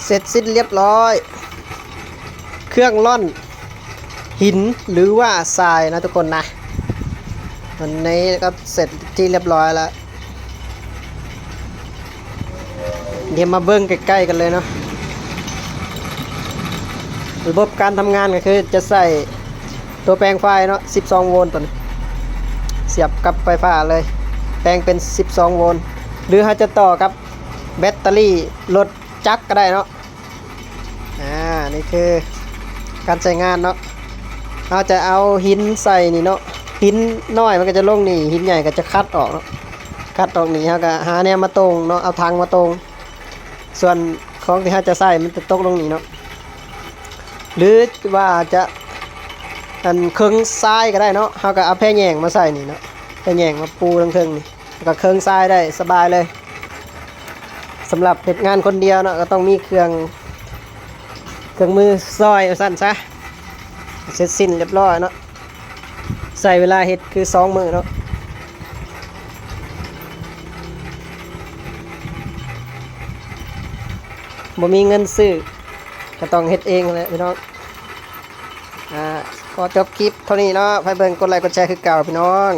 ເສັດສິ້ນລຽບຮ້ອຍ ເຄື່ອງລ່ອນຫີນ ຫຼືວ່າຊາຍນະທຸກຄົນນະ. ວັນນີ້ກໍເສັດທີ່ລຽບຮ້ອຍແລ້ວ. ດຽວມາເບິ່ງໃກ້ໆກັນເລີຍເນາະ. ລະບົບການທຳງານກໍຄືຈະໃຊ້ຕົວແປງໄຟເນາະ ສິບສອງໂວນຕົວນີ້ ສຽບກັບໄຟຟ້າເລີຍ ແປງເປັນສິບສອງໂວນ ຫຼືເຮົາຈະຕໍ່ກັບແບັດເຕີຣີລົດຈັກກໍໄດ້ເນາະ. ອາ ນີ້ຄືການໃຊ້ງານເນາະ. ເຮົາຈະເອົາຫີນໃສ່ນີ້ເນາະ ຫີນນ້ອຍມັນກໍຈະລົງນີ້ ຫີນໃຫຍ່ກໍຈະຄັດອອກເນາະ ຄັດອອກນີ້ ເຮົາກໍຫາແນວມາຕົງເນາະ ເອົາຖັງມາຕົງ ສ່ວນຂອງທີ່ເຮົາຈະໃສ່ມັນຈະຕົກລົງນີ້ເນາະ. ຫຼືວ່າຈະ ອັນ ເຄິ່ງຊາຍກໍໄດ້ເນາະ ເຮົາກໍເອົາແພແຍງມາໃສ່ນີ້ເນາະ ແພແຍງມາປູທາງເທິງນີ້ ແລ້ວກໍເຄິ່ງຊາຍໄດ້ສະບາຍເລີຍ. ສຳລັບເຮັດງານຄົນດຽວເນາະ ກໍຕ້ອງມີເຄື່ອງ ເຄື່ອງມືຊ່ອຍວ່າຊັ້ນຊະ. ເສັດສິ້ນລຽບຮ້ອຍເນາະ ໃຊ້ເວລາເຮັດຄືສອງມື້ເນາະ. ບໍ່ມີເງິນຊື້ ກໍຕ້ອງເຮັດເອງແຫຼະພີ່ນ້ອງ. ອາ ຂໍຈົບຄລິບເທົ່ານີ້ເນາະ ໃຜເບິ່ງກົດໄລກົດແຊຄືເກົ່າພີ່ນ້ອງ.